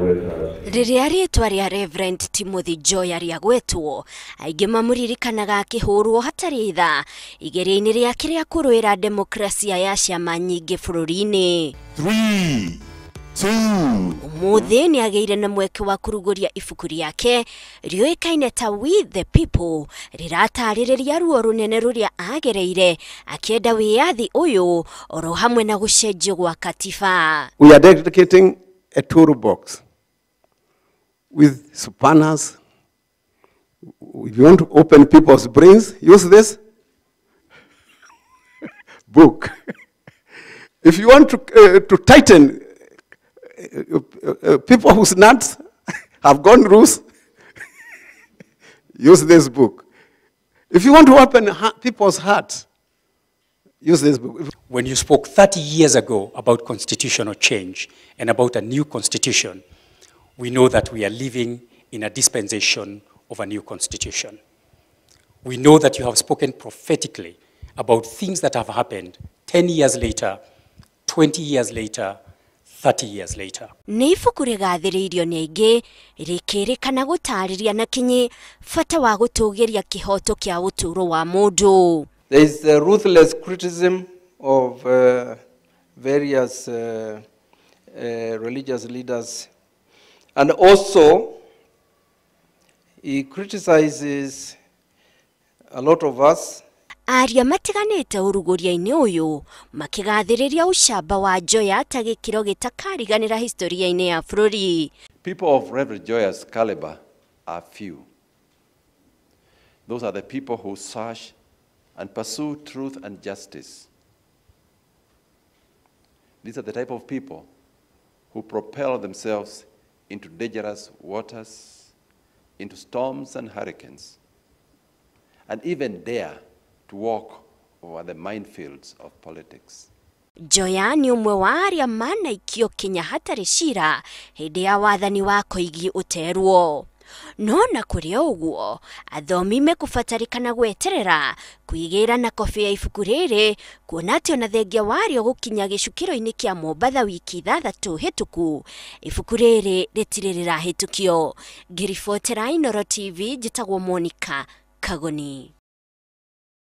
Rĩrĩa rĩtwa rĩa Reverend Timothy Njoya rĩagwetwo, aingĩ mamũririkanaga akĩhũrwo hatarĩ tha igeria-inĩ rĩake rĩa kũrũĩra demokrasia ya ciama nyingĩ bũrũri-inĩ. 3, 2. Ũmũthĩ nĩ agĩire na mweke wa kũrugũria ibuku rĩake rĩũĩkaine ta We the People, rĩratarĩrĩria ruo rũnene rũrĩa agereire akĩenda wĩyathi ũyũ oro hamwe na gũcenjio gwa katiba. We are dedicating a toolbox with spanners. If you want to open people's brains, use this book. If you want to tighten people whose nuts have gone loose, use this book. If you want to open people's hearts, use this book. When you spoke 30 years ago about constitutional change and about a new constitution, we know that we are living in a dispensation of a new constitution. We know that you have spoken prophetically about things that have happened 10 years later, 20 years later, 30 years later. Nĩ ibuku rĩgathĩrĩirio nĩ aingĩ rĩkĩrĩkana gũtarĩria na kinyi bata wa gũtũgĩria kĩhoto kĩa ũtũũro wa mũndũ. There is a ruthless criticism of various religious leaders, and also he criticizes a lot of us. Aria matiganĩte ũrugũria-inĩ ũyũ makĩgathĩrĩria ũcamba wa Njoya ta gĩkĩro gĩtakariganĩra historia-inĩ ya bũrũri. People of Reverend Njoya's caliber are few. Those are the people who search and pursue truth and justice. These are the type of people who propel themselves into dangerous waters, into storms and hurricanes, and even dare to walk over the minefields of politics. Njoya nĩ ũmwe wa arĩa manaikio Kenya hatarĩ cira hĩndĩ ya wathani wa Koigi ũterwo. No na kũrĩ ũguo, athomi mekũbatarĩkana gweterera kwĩgĩra na kobi ya ibuku rĩrĩ kuona atĩ ona thengia warĩo gũkinya gĩcukĩro-inĩ kĩa Mombatha wiki 6 hĩtũku, ibuku rĩrĩ rĩtirĩ rĩrahĩtũkio. Ngĩribotera Inooro TV, njĩtagwo Monica Kagoni.